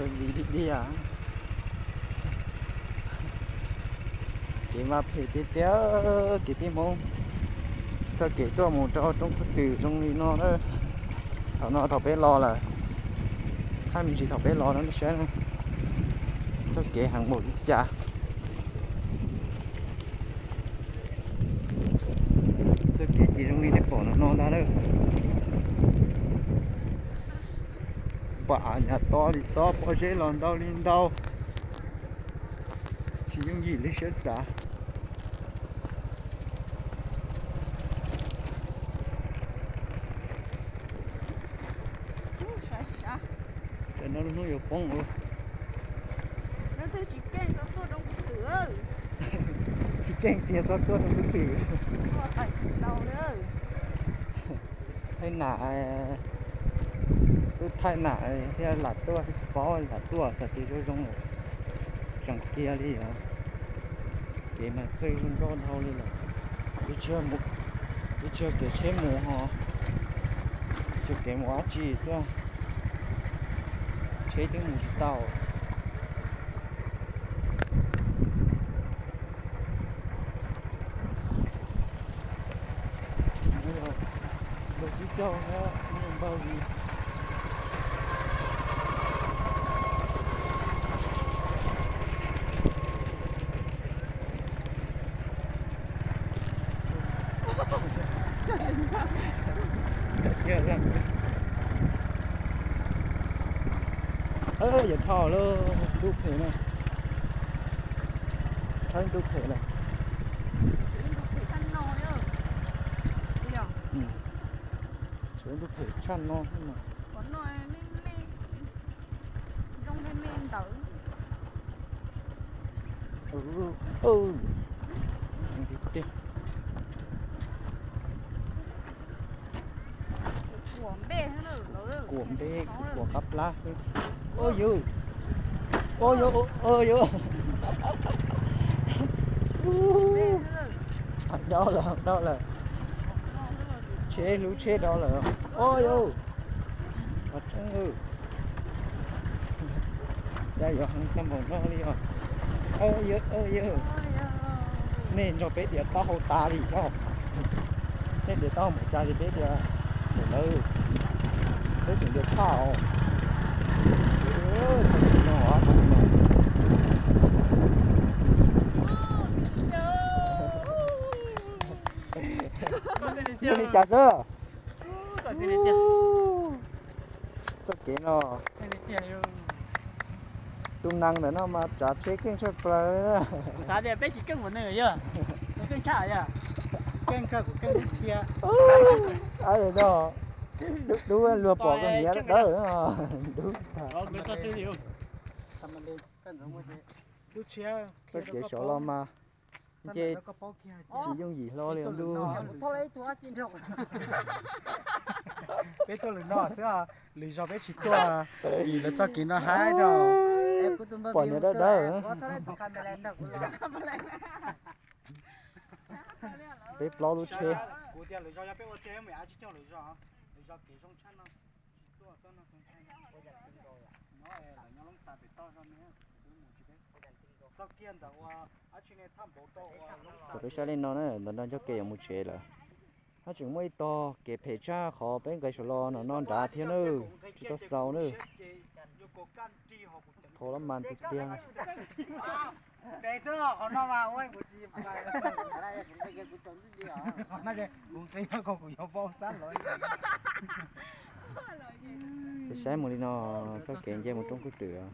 Vis dig dig. Kev mas phem tiag tiag, kev peb Hmoob. Txoj kev tuaj mus rau roob Kub Twm zoo li no na. Thaum no thaum peb los lawm, thaum me ntsis thaum peb los no nej saib, txoj kev heev npaum li cas. Txoj kev ces zoo li nej pom no no ntag lawm. Pom nyuam tob li tob, pob zeb los ntau li ntau, tsis yooj yim li siab xav. Tam no lub hnub yuav poob. Tsis keej tiag, txhob tuaj rau Kub Twm. Thaij nam, twb thaij nam thiab lam tuaj, tsis paub lam tuaj, txog ces zoo zoo lawm, tseem kiag li os. Kev mas txawj zoo nkauj dhau li lawm. Twb tsis yog kev tsheb mus ho, tsis yog kev mus dab tsi xwb, tsheb twb mus tsis tau. Npawg Tsib Caug, npawg Yawg dhau lawm, ntub phem na. Thawb ntub phem lawm. Tshuav ntub phem tshaj no. Kuam npeb, kuam qab plab xwb. Ua yus, ua yus, ua yus. Dob lawm, dob lawm. Tsheb hlub tsheb dob lawm. Ua yus. Cas yuav heev tag npaum no li os. Nej nrog peb diav taub hau tas li os. Nej diav taub hau mus cas li peb diav ntawd, peb tseem diav tshaj os. Li cas xwb? Txoj kev no, tus nees ntawm no mas tsav tsheb keej tshaj plaws. Kuv xav tias peb tsis keej ua neeg yog, keej tshaj yog. Keej kawg, kuv keej thiab. Dub dub luag pom koj nyiav dawb. Txoj kev xyov los mas nce tsis yooj yim hlo li ntuj. Peb tuaj lwm no xwb, lwm zaus peb tsis tuaj vim lawv txoj kev no haib rau. Pom nyiav dawb dawb. Peb plaub lub tsheb. Kuv tias lwm zaus yog peb ua tiag, peb mus av tsis coj lwm zaus, lwm zaus kev zoo tshaj no. Tsis tuaj txog no, no lawv nyob Loob Xas pem toj zog ne, txog kiag ntawm ua ab tsi ne thaj npauv rau ua Loob Xas. Peb saib li no na, ntawm no ncauj kev yuav mus tsev lawm. Hab tseem muaj ib tog kev phem tshaj qhov peb nqis saum los no nrad thiab nawb, tsis tau xaus nawb. Qhov lab mas tiag tiag. Peb saib mus li no, txoj kev nce mus roob Kub Twm.